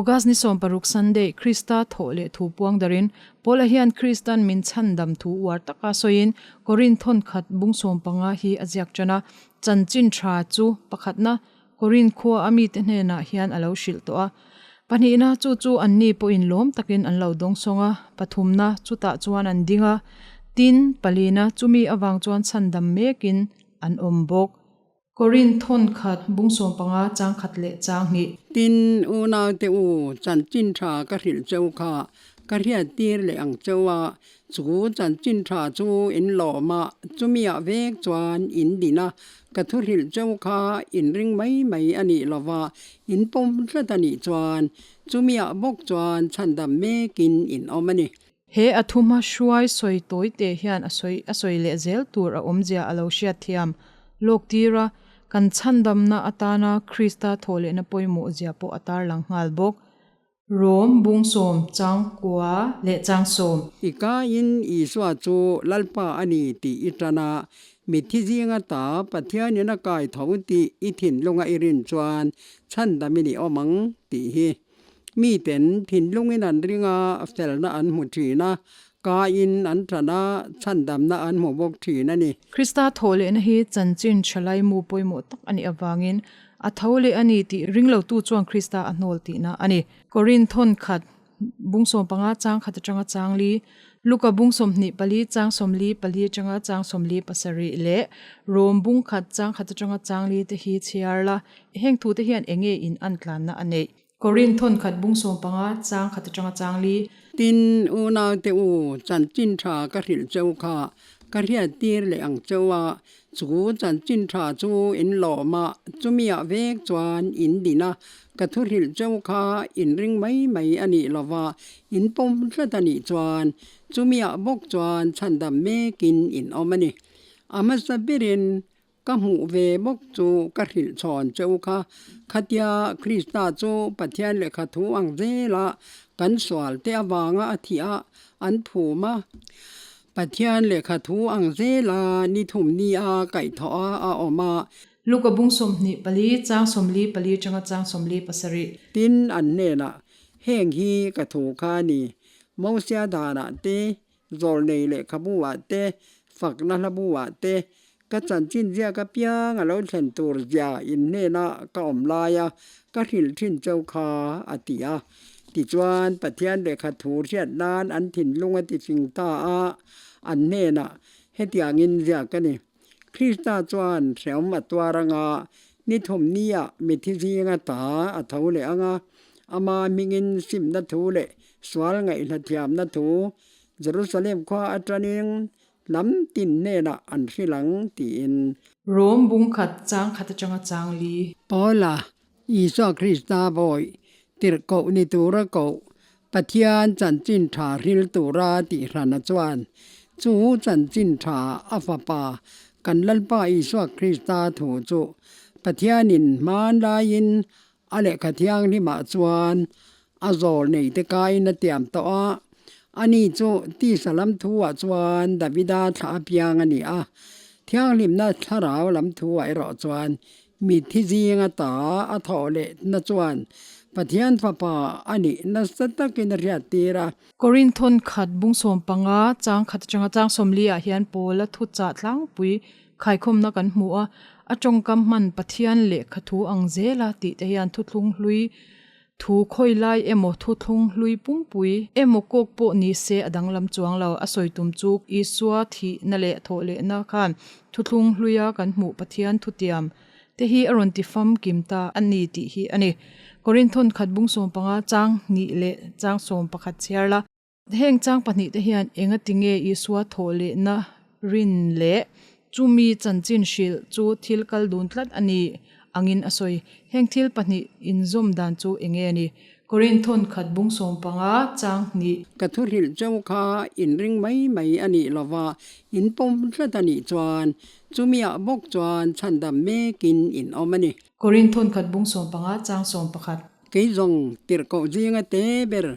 August ni 16 Sunday, Krista thawh leh thu puang darin, Paula hian Kristan min chhandam thu uar taka sawiin Korinth thawn khat bung 15 hi a ziak tan a. Chanchin tha chu pakhatna Korinth khua a mite hnenah hian a lo hrilh tawh a. Pahnihna chu chu anni pawhin lawm takin an lo dawng sawng a, pathumna chutah chuan an ding a, tin, palina chumi avang chuan chhandam mekin an awm bawk. Korinth thawn khat bung 15 chang khat leh chang hnih. Tin, unaute u, chanchin tha ka hrilh cheu kha ka hriat tir leh ang cheu a, chu chanchin tha chu in lawm a, chumiah vek chuan in din a, ka thu hrilh cheu kha in ring mai mai a nih lo va, in pawm tlat a nih chuan chumiah bawk chuan chhandam mekin in awm a ni. He a thuma hruai sawi tawi te hian a sawi a sawi leh zel tur a awmzia a lo hriat thiam lawk tir a, kan chhandamna atana Krista thawhlehna pawimawh zia pawh a tarlang nghal bawk. Rom bung sawm chang kua leh chang sawm. I kaiin Isua chu Lalpa a ni tih i tan a, mitthi zinga ta Pathianin a kai tho tih i thinlunga i rin chuan chhandam i ni awm ang tih hi. Miten thinlungin an ring a, felna an hmu thin a, kaiin an tan a, chhandamna an hmu bawk thin a ni. Krista thawh lehna hi chanchin thalai mu pawimawh tak a nih avangin a tho leh a ni tih ringlotu chuan Krista a hnawl tihna a ni. Korinth thawn khat bung 15 chang khat atanga chang li, Luka bung 24 chang 44 atanga chang 47 leh Rom bung khat chang khat atanga chang li te hi chhiar la, heng thute hian enge in an tlanna a neih. Korinth thawn khat bung 15 chang khat atanga chang li. Tin, unaute u, chanchin tha ka hrilh cheu kha ka hriat tir leh ang cheu a, chu chanchin tha chu in lawm a, chumiah vek chuan in din a, ka thu hrilh cheu kha in ring mai mai a nih lo va, in pawm tlat a nih chuan chumiah bawk chuan chhandam mekin in awm a ni. A hmasa berin Ka hmuh ve bawk chu ka hrilh chhawn cheu kha. Khatia Krista chu Pathian lehkha thu ang zela kan sual te avanga a thih a, an phum a. Pathian lehkha thu ang zela ni thum ni a kaihthawh a a awm a. Luka bung 24 chang 44 atanga chang 47. Tin, an hnenah, Heng hi ka thu kha a ni, Mosia danah te, Zawlnei lehkhabu-ah te, fakna hlabu-ah te, ka chanchin ziak apiang a lo thlen tur zia in hnena ka awm laia ka hrilh thin cheu kha, a ti a. Tichuan, Pathian lehkha thu hriat nan an thinlung a tifing ta a, an hnenah hetiangin ziak a ni. Krista chuan hrehawm a tuar anga ni thum nia mithi zinga ta a tho leh anga, ama hmingin simna thu leh Sual ngaihhla thiamna thu Jerusalem khua atangin lam tin hnenah an hrilh ang tiin. Rom bung khat chang khat atanga chang li. Paula, Isua Krista bawi tirhkoh ni tura koh, Pathian chanchin tha hril tura tihhrana chuan chu chanchin tha a fapa kan Lalpa Isua Krista thu chu Pathianin hmanlaiin A lehkha thianghlimah chuan a zawl neite kaiin a tiam tawh a, ani chu tisa lam thuah chuan Davida thla apiang a ni a, thianghlimna thlarau lam thuah erawh chuan mitthi zinga ta a thawh lehna chuan Pathian Fapa a nih nasa takin a hriattir a. Korinth thawn khat bung 15 chang khat atanga chang 40 ah hian Paula thuchah tlangpui Khaikhawmna kan hmu a, a tawngkam hman Pathian lehkha thu ang zela tih te hian thuthlung hlui thu khawi lai emaw thuthlung hlui pumpui emaw kawk pawh ni se a danglam chuang lo. A sawi tum chu Isua thihna leh thawhlehna khan thuthlung hluia kan hmuh Pathian thutiam te hi a rawn ti famkim ta a ni tih hi a ni. Korinth thawn khat bung 15 chang hnih leh chang 11 chhiar la. Heng chang pahnih te hian enga tinge Isua thawh lehna rin leh chumi chanchin hrilh chu thil kal dun tlat a ni angin a sawi. Heng thil pahnih inzawm dan chu enge a ni? Korinth thawn khat bung 15 chang hnih. Ka thu hrilh cheu kha in ring mai mai a nih lova, in pawm tlat a nih chuan chumiah bawk chuan chhandam mekin in awm a ni. Korinth thawn khat bung 15 chang 11. Kei zawng tirhkoh zinga te ber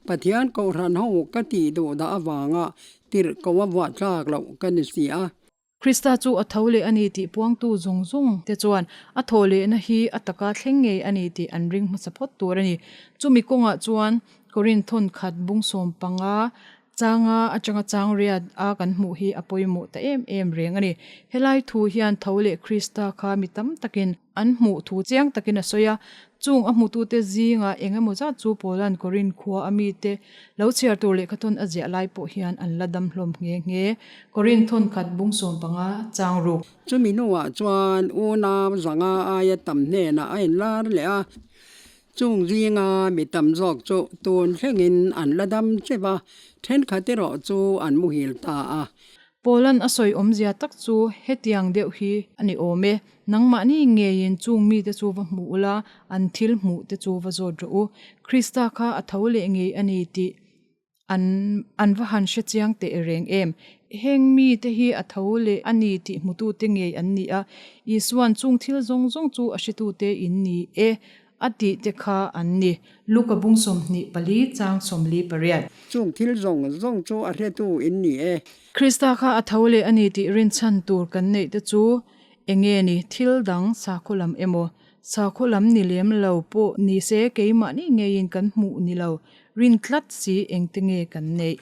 Pathian kohhran ho ka tih duh dah avanga tirhkoh a vuah tlak loh ka ni si a. Krista chu a tho leh a ni tih puangtu zawng zawng te chuan a thawh lehna hi a taka thleng ngei a ni tih an ring hmasa phawt tur a ni. Chumi kawngah chuan Korinth thawnkhat bung 15 changa atanga chang riat a kan hmuh hi a pawimawh ta em em reng a ni. Helai thu hian tho leh Krista kha mi tam takin an hmuh thu chiang takin a sawi a, chung a hmutute zingah eng emaw zat chu Paula'n Korinth khua a mite lo chhiar tur lehkhathawn a ziah lai pawh hian an la dam hlawm nghe nghe. Korinth thawnkhat bung 15 chang ruk. Chumi hnuah chuan unau zanga aia tam hnenah a inlar leh a, chung zinga mi tam zawk chu tun thlengin an la dam chep a, thenkhat erawh chu an muhil ta a. Paula'n a sawi awmzia tak chu hetiang deuh hi a ni awm e, Nangmahni ngeiin chung mite chu va hmu ula, an thil hmuh te chu va zawt rawh u. Krista kha a tho leh ngei a ni tih an an va han hre chiang teh reng em? Heng mite hi a tho leh a ni tih hmutute ngei an ni a, Isua'n chung thil zawng zawng chu a hretute in ni e A tih te kha an ni. Luka bung 24 chang 48. Chung thil zawng zawng chu a hretu in ni e. Krista kha a tho leh a ni tih rinchhan tur kan neih te chu enge ni? Thil dang sakhaw lam emaw, sakhaw lam ni lem lo pawh ni se keimahni ngeiin kan hmuh ni lo, rin tlat si engte nge kan neih?